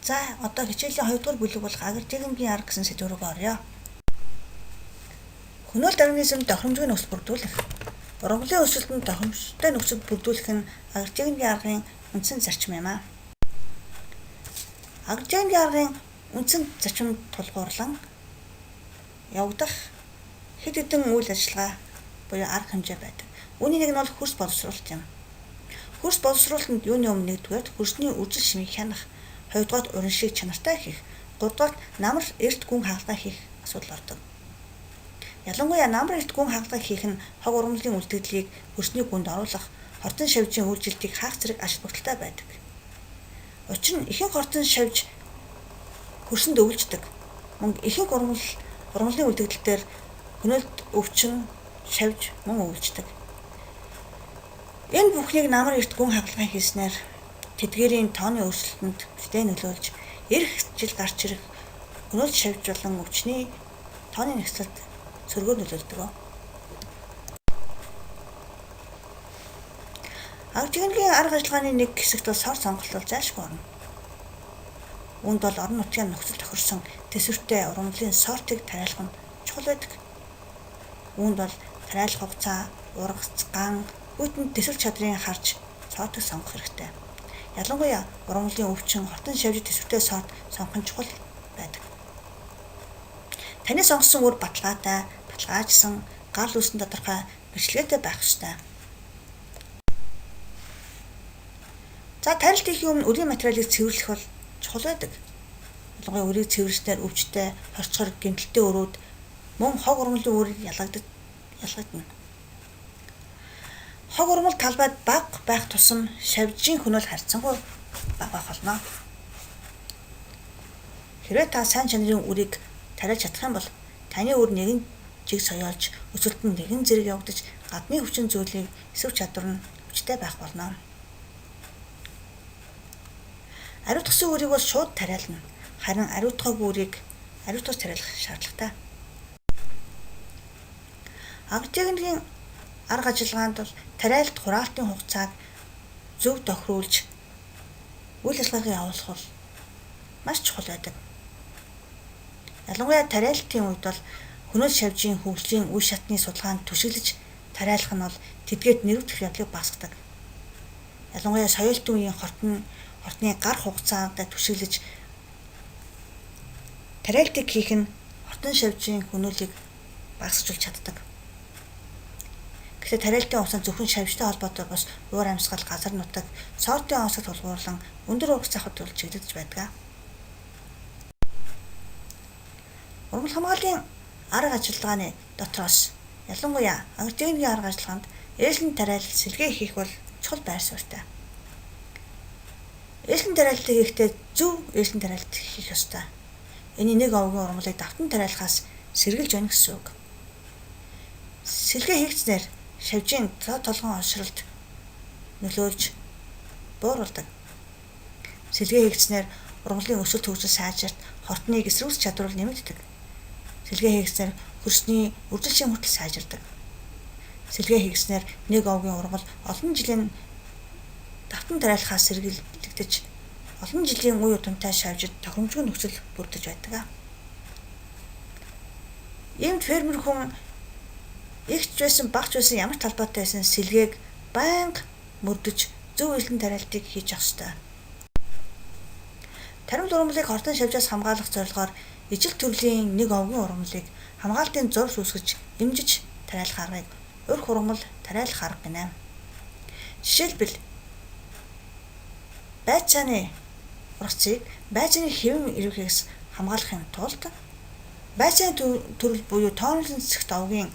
За одоо хичээлийн 2 дугаар бүлэг болох агротехникийн арга гэсэн сэдв рүү оръё. Хөнөөлт организм тохиромжгүй нөхцөл бүрдүүлэх. Ургамлын өсөлтөнд тохиромжтой нөхцөл бүрдүүлэх нь агротехникийн аргын үндсэн зарчим юм аа. Агротехникийн аргын үндсэн зарчимд тулгуурлан явагдах хэд хэдэн үйл ажиллагаа буюу арга хэмжээ байдаг. Үүний нэг нь бол хөрс боловсруулалт юм. Хөрс боловсруулалтанд юуны өмнө нэгдүгээрт хөрсний үржил шимийг хянах, хоёрдугаарт уран шиг чанартай хийх, гуравдугаарт намар эрт гүн хагалгаа хийх асуудал ордог. Ялангуяа намар эрт гүн хагалгаа хийх нь хог ургамлын үлдэгдлийг хөрсний гүнд оруулах, хортон шавжийн үйлжилтийг хаах зэрэг ач холбогдолтой байдаг. Учир нь ихэнх хортон шавж хөрсөнд өвлждөг. Мөн ихэнх ургамлын үлдэгдэл дээр хөнөөлт өвчин шавж мөн өвлждөг. Энэ бүхнийг намар эрт гүн хагалгаа хийснээр тэдгээрийн тооны өөрчлөлтөнд хүчтэй нөлөөлж, эх жил гарч ирэх хөнөөлт шавж болон өвчний тооны нөхцөлд сөргөөр нөлөөлдөг. Агротехникийн арга ажиллагааны нэг хэсэгт бол сорт сонголт бол зайлшгүй орно. Үүнд бол орон нутгийн нөхцөл тохирсон төсвөртэй ургамлын сортыг тариалах нь чухал байдаг. Үүнд бол тариалах хугацаа, ургац, ган, хүйтэн төсөл чадрын харж сортыг сонгох хэрэгтэй. Ялангуяа ургамлын өвчин, хортон шавж төсвөртэй сорт сонгох нь чухал байдаг. Таны сонгосон үр баталгаатай, баталгаажсан, гал үүсэн тодорхой мэргэжилгээтэй байх ёстой. За тарилт хийхин өмнө үрийн материалыг цэвэрлэх бол чухал байдаг. Ялангуяа үрийг цэвэрлэснээр өвчтэй, хорцгор, гэмтэлтэй өрүүд мөн хог ургамлын үр ялгагдана. Хог ургамал талбайд бага байх тусам шавжийн хөнөөл харьцангуй бага байх болно. Хэрвээ та сайн чанарын үрийг тариалж чадах юм бол таны үр нэгэн жиг соёолж, өсөлт нь нэгэн зэрэг явагдаж, гадны хүчин зүйлийг эсвэх чадвар нь хүчтэй байх болно. Ариутгасан үрийг бол шууд тариална. Харин ариутгаагүй үрийг ариутгаж тариалах шаардлагатай. Агротехникийн арга ажиллагаанд бол тариалт хураалтын хугацааг зөв тохируулж үйл ажиллагааг явуулах бол маш чухал байдаг. Ялангуяа тариалтын үед бол хөнөөл шавжийн хөгжлийн үе шатны судалгаанд түшиглэж тариалах нь бол тэдгээрт нэрвдэх явдлыг багасгадаг. Ялангуяа соёлтын үеийн хортны гар хугацаанд түшиглэж тариалтыг хийх нь хортон шавжийн хөнөөлийг багасгаж чаддаг. Гэхдээ тариалтын хугацаа зөвхөн шавжтай холбоотой бус уур амьсгал, газар нутаг, сортын онцлог тулгуурлан өндөр ургац авахд бол чиглэгдэж байдаг. Ургамал хамгааллын арга ажиллагааны дотроос ялангуяа агротехникийн арга ажиллагаанд ээлжин тариалал сэлгээ хийх бол чухал байр суурьтай. Ээлжин тариалалтыг хийхдээ зөв ээлжин тариалалт хийх ёстой. Энэ нэг овгийн ургамлыг давтан тариалахаас сэргийлж байна гэсэн үг. Сэлгээ хийгдснээр шавжийн толгойн оншролд нөлөөлж бууруулдаг. Сэлгээ хийгдснээр ургамлын өсөлт хөгжил сайжирт, хортныг эсрүүцэх чадвар нэмэгддэг. Сэлгээ хийгдснээр хөрсний үржил шим хүртэл сайжирдаг. Сэлгээ хийгдснээр нэг овгийн ургамал олон жилийн давтан тариалахаас сэргийлэгдэж, олон жилийн үе удамтай шавжид тохиромжгүй нөхцөл бүрдэж байдаг. Иймд фермер хүн эгч байсан, багч байсан ямар талбайтай байсан сэлгээг байнга мөрдөж зөв үйлдэл тариалтыг хийж явах ёстой. Таримт ургамлыг хортон шавжаас хамгаалах зорилгоор ижил төрлийн нэг овгийн ургамлыг хамгаалтын зурс үүсгэж эмжиж тариалах аргыг урих ургамал тариалах арга гинэ. Жишээлбэл байцааны ургацыг байцааны хэвэн эрвэхээс хамгаалахын тулд байцааны төрөл буюу тоонлон цэцэгт овгийн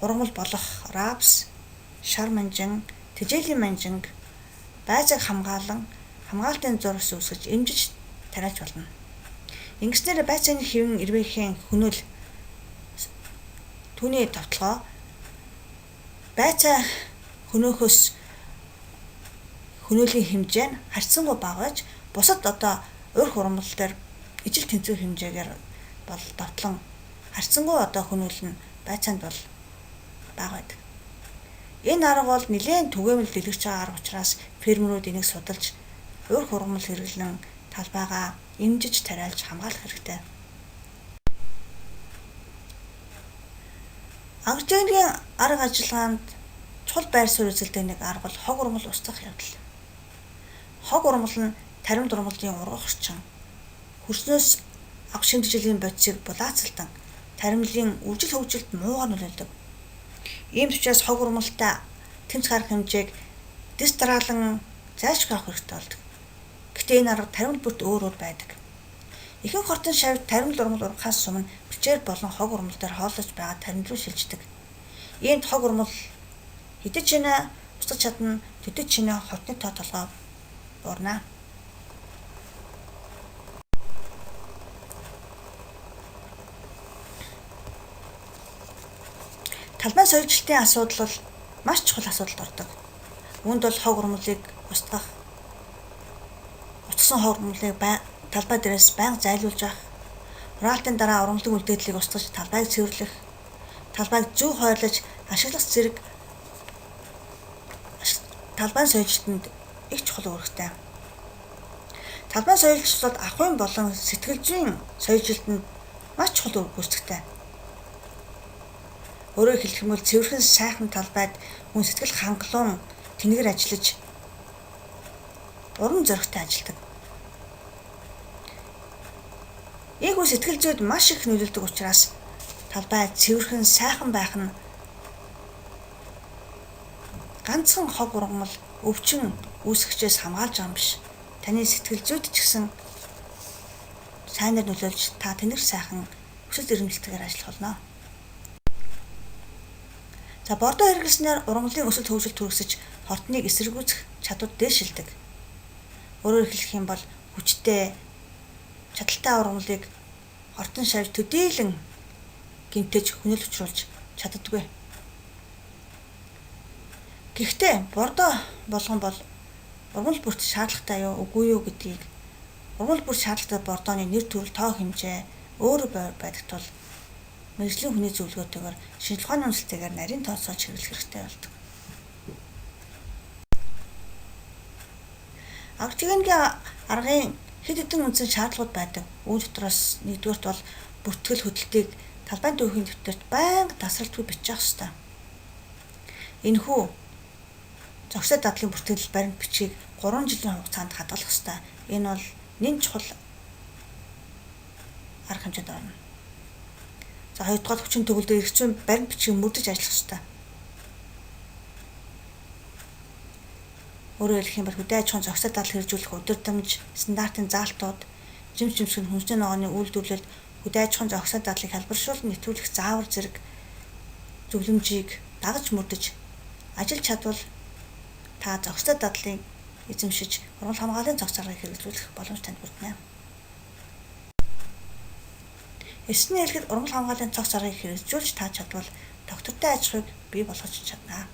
ургамал болох рапс, шар манжин, тэжээлийн манжинг байцааг хамгаалан хамгаалтын зурс үүсгэж эмжиж тариалж болно. Ингэснээр байцааны хэвэн эрвээхийн хөнөөл түүний товтлогоо байцаа хөнөөхөөс хөнөөлийн хэмжээ нь харьцангуй бага байж бусад одоо урих ургамал дээр ижил тэнцвэр хэмжээгээр бол довтлон харьцангуй одоо хөнөөл нь байцаанд бол бага байдаг. Энэ арга бол нэлээн түгээмэл дэлгэрч байгаа арга учраас фермерүүд энийг судалж урих ургамал хэрэглэн талбайгаа эмжиж тариалж хамгаалах хэрэгтэй. Агротехникийн арга ажиллагаанд чухал байр суурь эзэлдэг нэг арга бол хог урмал устгах явдал. Хог урмал нь таримт урмалын ургах орчин. Хөрснөөс авах шимтгийлийн бодисыг булаацалдан таримлын үржил хөгжилд муугаар нөлөөлдөг. Ийм учраас хог урмалтай тэмцэх арга хэмжээг дэс дараалан зайлшгүй авах хэрэгтэй болдог. Гэхдээ энэ арга таримт бүрт өөр өөр байдаг. Ихэнх хортон шавь таримт урмал ургахаас өмнө бичээр болон хог урмал дээр хооллож байгаа таримт руу шилждэг. Иймд хог урмал хэдий ч нэ устгах чадна, төдий ч нэ хотны тоо толгой буурна. Талбайн соёлчлтын асуудал бол маш чухал асуудалд ордог. Үүнд бол хог урмалыг устгах, устгасан хог урмалыг талбай дээрээс байнга зайлуулж авах, хураалтын дараа урмалын үлдэгдлийг устгаж талбайг цэвэрлэх, талбайг зөв хойрлож ашиглах зэрэг талбайн соёлчлолтод их чухал үүрэгтэй. Талбайн соёлчлолт ахуйн болон сэтгэл зүйн соёлчлолтод маш чухал үүрэг гүйцэтгэдэг. Өөрөөр хэлэх юм бол цэвэрхэн сайхан талбайд хүн сэтгэл хангалуун тэнэгэр ажиллаж урам зоригтой ажилладаг. Ийхүү сэтгэл зүйд маш их нөлөөлдөг учраас талбай цэвэрхэн сайхан байх нь ганцхан хог ургамал өвчин үүсгэгчээс хамгаалж байгаа юм биш. Таны сэтгэл зүйд ч гэсэн сайнаар нөлөөлж та тэнэгэр сайхан өсөлт эрмэлзэлтэйгээр ажиллах болно. За бордоо хэрэглэснээр ургамлын өсөлт хөгжил түргэсэж хортныг эсэргүүцэх чадвар дээшилдэг. Өөрөөр хэлэх юм бол хүчтэй чадaltaй ургамлыг хортон шавж төдийлөн гэмтэж хүнэл учруулж чаддаггүй. Гэхдээ бордоо болгон бол ургамал бүрт шаардлагатай юу үгүй юу гэдгийг ургамал бүрт шаардлагатай бордооны нэр төрөл тоо хэмжээ өөр байдаг тул мэргэжлийн хүний зөвлөгөөтэйгээр шинжлэх ухааны үнэлэлтээр нарийн тооцоолж хэрэглэх хэрэгтэй болдог. Агротехникийн аргын хэд хэдэн үндсэн шаардлагууд байдаг. Үүн дотроос нэгдүгээрт бол бүртгэл хөдөлтийг талбайн түүхийн дэвтэрт байнга тасралтгүй бичих ёстой. Энэхүү зохистой дадлын бүртгэл баримт бичгийг 3 жилийн хугацаанд хадгалах ёстой. Энэ бол нэн чухал арга хэмжээнд орно. За хоёрдугаар хүчин төгөлдөр эрх зүйн баримт бичгийг мөрдөж ажиллах ёстой. Өөрөөр хэлэх юм бол хөдөө аж ахуйн зохистой дадал хэрэгжүүлэх удирдамж, стандартын заалтууд, жимс жимсгэн хүнсний ногооны үйлдвэрлэлд хөдөө аж ахуйн зохистой дадлыг хэлбэршүүлэн нэвтрүүлэх заавар зэрэг зөвлөмжийг дагаж мөрдөж ажиллаж чадвал та зохистой дадлыг эзэмшиж ургамал хамгааллын цогц аргыг хэрэгжүүлэх боломж танд бүрдэнэ. Эсний хэлэхэд ургамал хамгааллын цогц аргыг хэрэгжүүлж та чадвал доктортой аж ахуйг бий болгож чадна.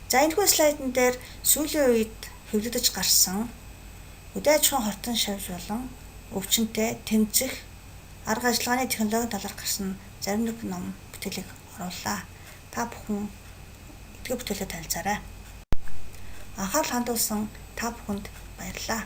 За энэхүү слайдн дээр сүүлийн үед хэвлэгдэж гарсан хөдөө аж ахуйн хортон шавж болон өвчнөд тэмцэх арга ажиллагааны технологийн талаар гарсан зарим нэг ном бүтээлийг орууллаа. Та бүхэн эдгээр бүтээлээ танилцаарай. Анхаарал хандуулсан та бүхэнд баярлалаа.